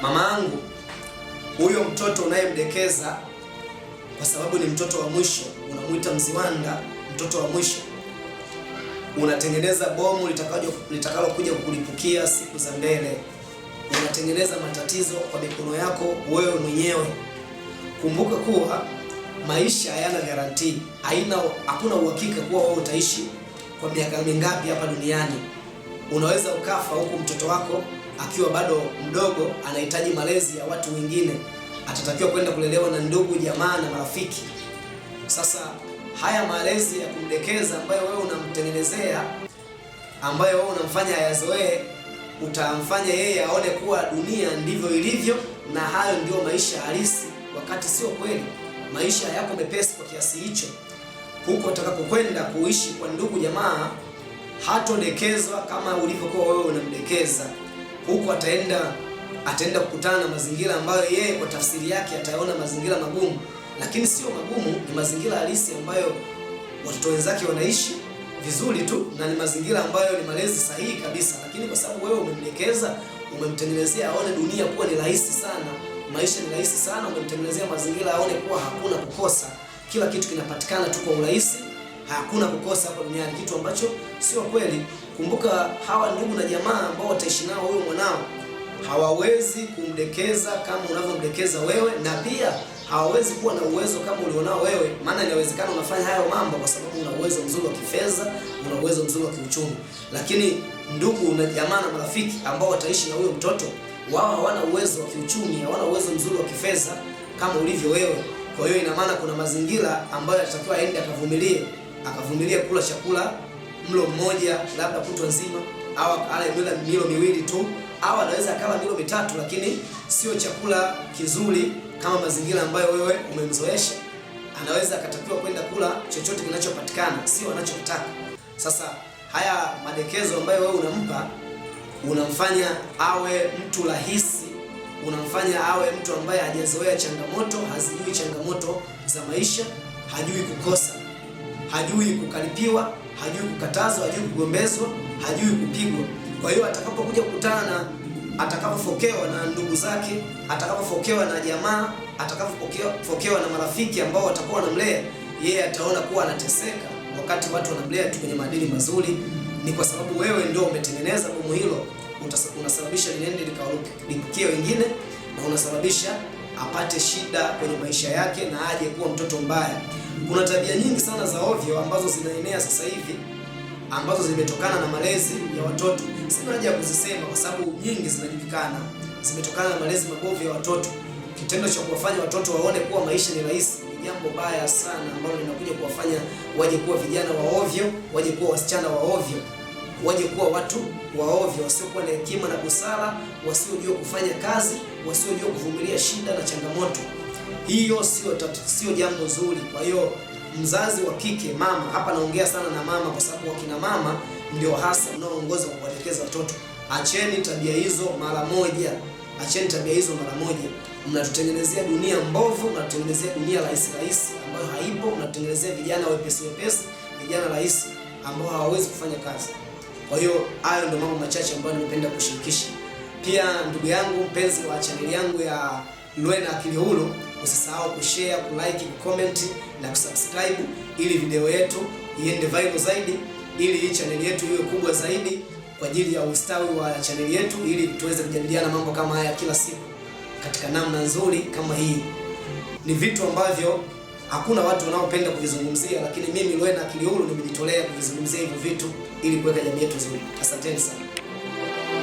Mamaangu, huyo mtoto unayemdekeza kwa sababu ni mtoto wa mwisho, unamuita mziwanda, mtoto wa mwisho, unatengeneza bomu litakalokuja kukulipukia siku za mbele. Unatengeneza matatizo kwa mikono yako wewe mwenyewe. Kumbuka kuwa maisha hayana guarantee, hakuna uhakika kuwa wewe utaishi kwa miaka mingapi hapa duniani. Unaweza ukafa huku mtoto wako akiwa bado mdogo, anahitaji malezi ya watu wengine, atatakiwa kwenda kulelewa na ndugu, jamaa na marafiki. Sasa haya malezi ya kumdekeza ambayo wewe unamtengenezea, ambayo wewe unamfanya ayazoee, utamfanya yeye aone kuwa dunia ndivyo ilivyo na hayo ndiyo maisha halisi, wakati sio kweli. Maisha yako mepesi kwa kiasi hicho. Huko utakapokwenda kuishi kwa ndugu jamaa, hatodekezwa kama ulivyokuwa wewe unamdekeza. Huko ataenda kukutana na mazingira ambayo yeye kwa tafsiri yake ataona mazingira magumu, lakini sio magumu, ni mazingira halisi ambayo watoto wenzake wanaishi vizuri tu, na ni mazingira ambayo ni malezi sahihi kabisa. Lakini kwa sababu wewe umemdekeza, umemtengenezea aone dunia kuwa ni rahisi sana, maisha ni rahisi sana, umemtengenezea mazingira aone kuwa hakuna kukosa, kila kitu kinapatikana tu kwa urahisi, hakuna kukosa hapa duniani, kitu ambacho sio kweli. Kumbuka hawa ndugu na jamaa ambao wataishi nao huyo mwanao hawawezi kumdekeza kama unavyomdekeza wewe, na pia hawawezi kuwa na uwezo kama ulionao wewe. Maana inawezekana unafanya hayo mambo kwa sababu una uwezo mzuri wa kifedha, una uwezo mzuri wa kiuchumi, lakini ndugu na jamaa na marafiki ambao wataishi na huyo mtoto, wao hawana uwezo wa kiuchumi, hawana uwezo mzuri wa kifedha kama ulivyo wewe. Kwa hiyo ina maana kuna mazingira ambayo atatakiwa aende akavumilie kula chakula mlo mmoja labda kutwa nzima, au ale milo miwili tu, au anaweza akala milo mitatu, lakini sio chakula kizuri kama mazingira ambayo wewe umemzoesha. Anaweza akatakiwa kwenda kula chochote kinachopatikana, sio anachotaka. Sasa haya madekezo ambayo wewe unampa, unamfanya awe mtu rahisi, unamfanya awe mtu ambaye hajazoea changamoto, hazijui changamoto za maisha, hajui kukosa, hajui kukaripiwa, hajui kukatazwa, hajui kugombezwa, hajui kupigwa. Kwa hiyo atakapokuja kukutana na, atakapofokewa na ndugu zake, atakapofokewa na jamaa, atakapofokewa na marafiki ambao watakuwa wanamlea yeye, ataona kuwa anateseka, wakati watu wanamlea tu kwenye maadili mazuri. Ni kwa sababu wewe ndio umetengeneza bomu hilo, unasababisha liende likawalipukie wengine, na unasababisha apate shida kwenye maisha yake na aje kuwa mtoto mbaya. Kuna tabia nyingi sana za ovyo ambazo zinaenea sasa hivi ambazo zimetokana na malezi ya watoto. Sina haja ya kuzisema kwa sababu nyingi zinajulikana, zimetokana na malezi mabovu ya watoto. Kitendo cha kuwafanya watoto waone kuwa maisha ni rahisi ni jambo baya sana, ambalo linakuja kuwafanya waje kuwa vijana wa ovyo, waje kuwa wasichana wa ovyo, waje kuwa watu wa ovyo, wasiokuwa na hekima na busara, wasiojua kufanya kazi, wasiojua kuvumilia shida na changamoto. Hiyo sio jambo zuri. Kwa hiyo mzazi wa kike, mama, hapa naongea sana na mama kwa sababu wakina mama ndio hasa mnaoongoza kwa kuwaelekeza watoto. Acheni tabia hizo mara moja, acheni tabia hizo mara moja. Mnatutengenezea dunia mbovu, mnatutengenezea dunia rahisi rahisi ambayo haipo, mnatutengenezea vijana wepesi wepesi, vijana rahisi ambao hawawezi kufanya kazi. Kwa hiyo hayo ndio mambo machache ambayo nimependa kushirikisha. Pia ndugu yangu mpenzi wa chaneli yangu ya Lwena Akili Huru, usisahau kushare, kulike, kucomment na kusubscribe ili video yetu iende viral zaidi, ili hii chaneli yetu iwe kubwa zaidi kwa ajili ya ustawi wa chaneli yetu, ili tuweze kujadiliana mambo kama haya kila siku katika namna nzuri kama hii. Ni vitu ambavyo hakuna watu wanaopenda kuvizungumzia, lakini mimi Lwena Akili Huru nimejitolea kuvizungumzia hivyo vitu ili kuweka jamii yetu nzuri. Asanteni sana.